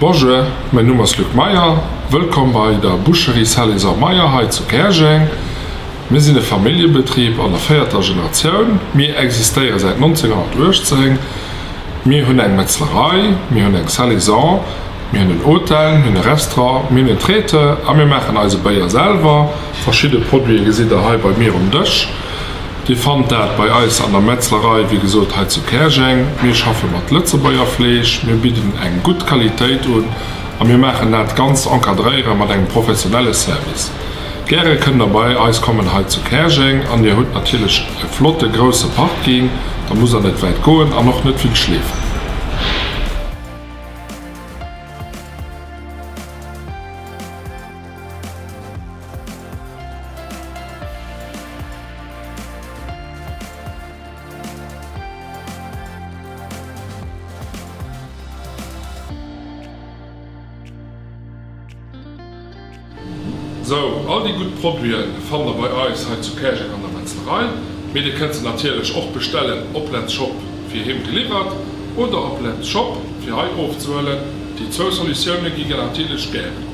Bonjour, mäin Numm ass Luc Meyer. Wëllkomm bei der Boucherie Salaison Meyer hei zu Käerjeng. Mir sinn e Familljebetrib an der véierter Generatioun. Mir existéiere säit 1918. Mir hunn eng Metzlerei, mir hunn eng Salaison, mir hunn en Hotel, mir hunn e Restaurant, mir hunn en Traiteur a mir maachen eise Béier selwer. Verschidde Produite gesitt der hei bei mir um Dësch. Dir fannt dat bei eis an der Metzlerei, wéi gesot hei zu Käerjeng. Mir schaffe mat Lëtzebuerger Fleesch, mir bidden eng gutt Qualitéit un a mir maachen dat Ganzt encadréiere mat engem professionelle Service. Gäre kënnt der bei eis kommen hei zu Käerjeng an dir hutt natierlech e flotte grousse Parking, da musst der net wäit goen an och net vill schleefen. Sou, all déi gutt Produiten fannt der bei eis hei zu Käerjeng an der Metzlerei, mee dir kënnt se natierlech och bestellen op Letz Shop fir heem geliwwert oder op Letz Shop fir hei ofzehuelen. Déi zwou Solutioune gi natierlech gären.